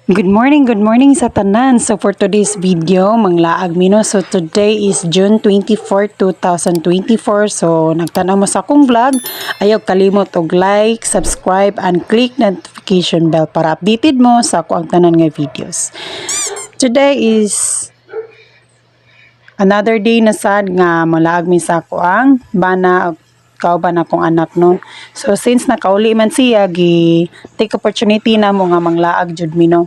Good morning sa tanan. So for today's video, manglaag mi, no. So today is June 24, 2024. So nagtanaw mo sa akong vlog, ayaw kalimot og like, subscribe, and click notification bell para updated mo sa ako ang tanan nga videos. Today is another day na sad nga malaag mi sa ako ang bana og kauban akong anak, no. So since nakauli man siya, gi take opportunity na mo nga manglaag jud mi, no.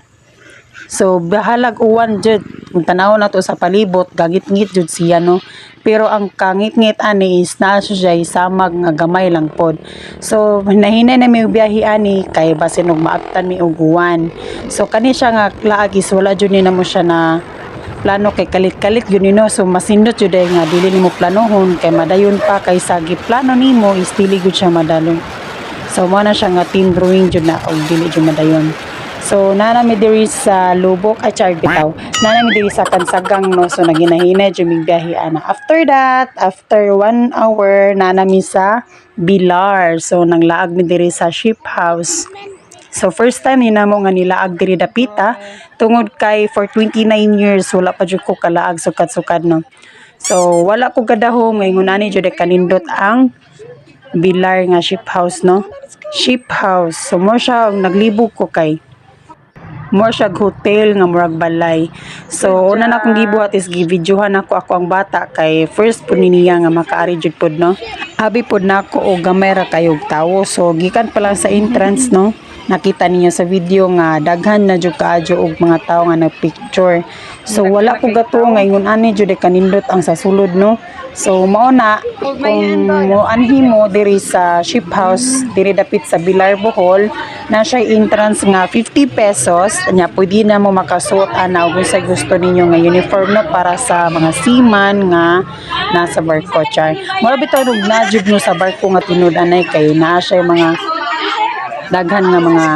So bahalag uwan jud. Kung tanaw na to sa palibot, gagitngit jud siya, no. Pero ang kangit-ngit ani is naa siya samag nga gamay lang pod. So nahinay na mi og biyahe ani kay basin og maabtan mi og uwan. So kani siya nga laag is wala jud ni namo siya na plano kay kalit-kalit yun no. So masindot jud ay nga dili nimo planohon kay madayon pa kaysa giplano nimo is dili gud siya madalon. So mo na siya nga team drawing jud na og dili jud madayon. So naa mi diri sa Lubok, ay char bitaw. Naa mi diri sa Kansagang, no. So naginahinay jud mig biyahe ana. After that, after one hour, naa mi sa Bilar. So nanglaag mi diri sa ship house. So first time ni namo nga nilaag diri dapita tungod kay for 29 years wala pa jud ko kalaag sukad-sukad, no. So wala ko kadahom nga ingon ani jud kanindot ang Bilar nga ship house, no. Ship house. So mo siya naglibog ko kay more siya hotel nga murag balay. So una na akong gibuhat is givideohan ako ako ang bata kay first pud ni niya nga makaari jud pod, no. Abi pod nako og gamay ra kayog tawo. So gikan pa lang sa entrance, no. Nakita ninyo sa video nga daghan na jud kaadyo og mga tawo nga nagpicture. So wala ko gato nga ingon ani jud kanindot ang sa sulod, no. So mao na kung mo anhi mo diri sa ship house diri dapit sa Bilar, Bohol, na siya entrance nga 50 pesos nya pwede na mo makasuot ana og unsay gusto ninyo nga uniform, no, para sa mga seaman nga nasa barko, char. Mura bitaw og na jud no sa barko nga tinud anay kay naa siya mga daghan nga mga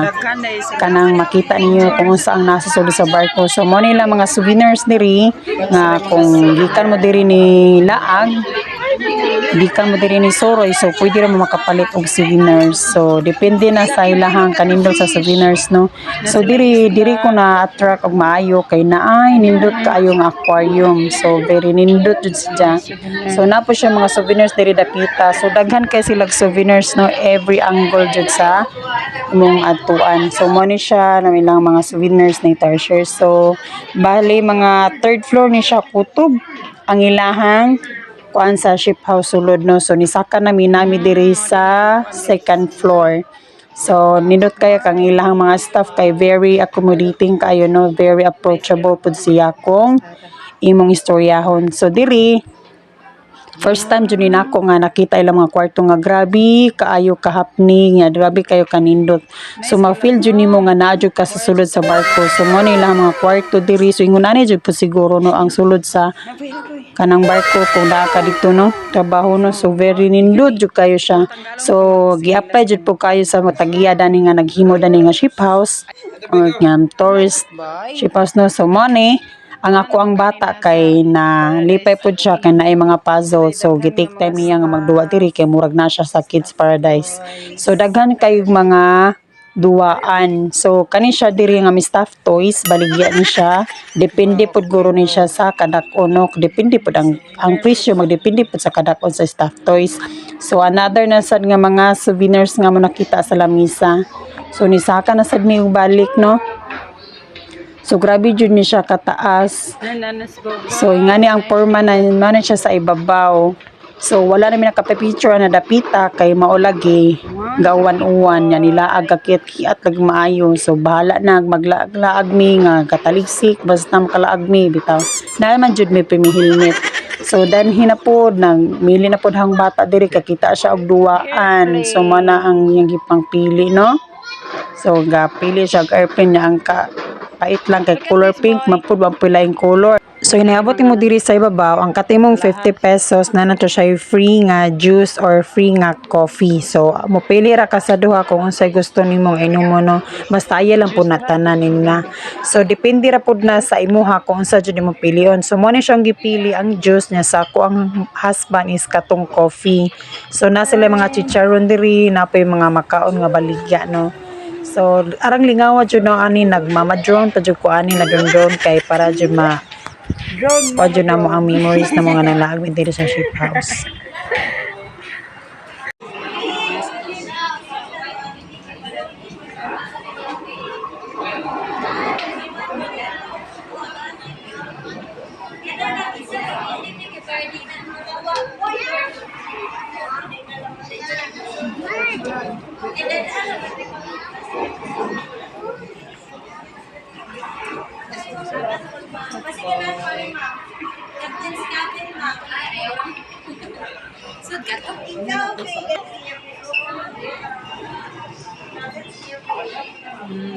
kanang makita ninyo kung unsa ang nasa sulod sa barko. So mo nila mga souvenirs diri nga kung gikan mo diri ni laag, gikan mo diri ni Soroy, so pwede ra mo makapalit og souvenirs. So depende na sa ilahang kanindot sa souvenirs, no. So diri diri ko na attract og maayo kay naay nindot kaayo nga aquarium. So very nindot jud siya. So naa po siya mga souvenirs diri dapita. So daghan kay sila souvenirs, no, every angle jud sa imong adtuan. So mo ni siya na ilang mga souvenirs na i-share. So bali mga third floor ni siya kutob ang ilahang kuan sa ship house sulod, no. So nisaka nami nami diri sa second floor. So nindot kaya kang ilahang mga staff kay very accommodating kayo, no, very approachable pud siya kung imong istoryahon. So diri first time jud ni nako nga nakita ilang mga kwarto nga grabe kaayo kahapni nga grabe kayo kanindot. So ma-feel jud nimo nga naa jud ka sa sulod sa barko. So mo ni ilang mga kwarto diri. So ingon ani jud po siguro, no, ang sulod sa kanang barko kung naa ka dito, no, trabaho, no. So very nindot jud kayo siya. So gi-apply jud po kayo sa matagiya dani nga naghimo dani nga ship house or nga tourist ship house, no. So mo ni ang ako ang bata kay na lipay pud siya kay naay mga puzzle. So gi-take time niya nga magduwa diri kay murag na siya sa kids paradise. So daghan kay mga duwaan. So kani siya diri nga may stuffed toys, baligya ni siya. Depende pud guro ni siya sa kadak-on, no. Depende pud ang presyo, magdepende pud sa kadak-on sa stuffed toys. So another na sad nga mga souvenirs nga mo nakita sa lamisa. So nisaka na sad mi og balik, no. So grabe jud ni siya kataas. So ingani ang porma na man siya sa ibabaw. So wala na mi nakapa-picture na dapita kay mao lagi gawan-uwan nya nila agakit kiat lagi maayo. So bahala na maglaag-laag mi nga kataligsik basta makalaag mi bitaw. Na man jud mi pimihilmit. So danhi na pod nang mili na pod hang bata diri kakita siya og duwaan. So mo na ang iyang gipangpili, no. So gapili siya og airplane niya ang ka pait lang kay color pink man pud wa pud laing color. So inaabot mo diri sa ibabaw ang katimong 50 pesos na nato siya free nga juice or free nga coffee. So mopili ra ka sa duha kung unsay gusto nimong inumo, no. Basta ayaw lang pud na tanan na. So depende ra pud na sa imuha kung unsa jud imong pilion. So mo ni siyang gipili ang juice niya, sa ako ang husband is katong coffee. So na sila mga chicharon diri na pa mga makaon nga baligya, no. So arang lingawa jud no ani, nagmama-drone pa jud ko ani, nag-drone kay para jud ma Drone. wa jud namo ang memories na mga nalaag mi diri sa ship house.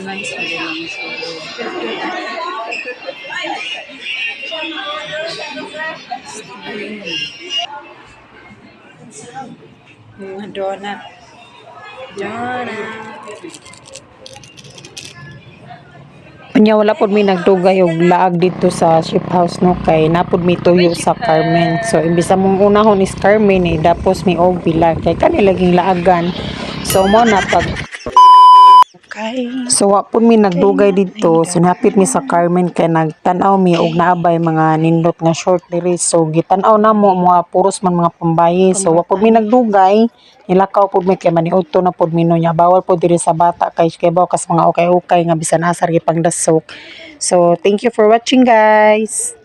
Nice one. Mga donut. Donut. Unya, wala pod mi nagdugay og laag dito sa ship house no, kay napod mi tuyo sa Carmen. So imbis among unahon is Carmen eh, dapos mi og Pilar kay kani laging laagan. So mo na pag So wa pud mi nagdugay didto, so nihapit mi sa Carmen kay nagtan-aw mi og naabay mga nindot nga short diri. So gitan-aw namo, mga puros man mga pambayi. So wa pud mi nagdugay, nilakaw pud mi kay maniudto na pud mi no nya bawal pud diri sa bata kay kibaw kas mga ukay-ukay nga bisan asa ra gipangdasok. So thank you for watching, guys.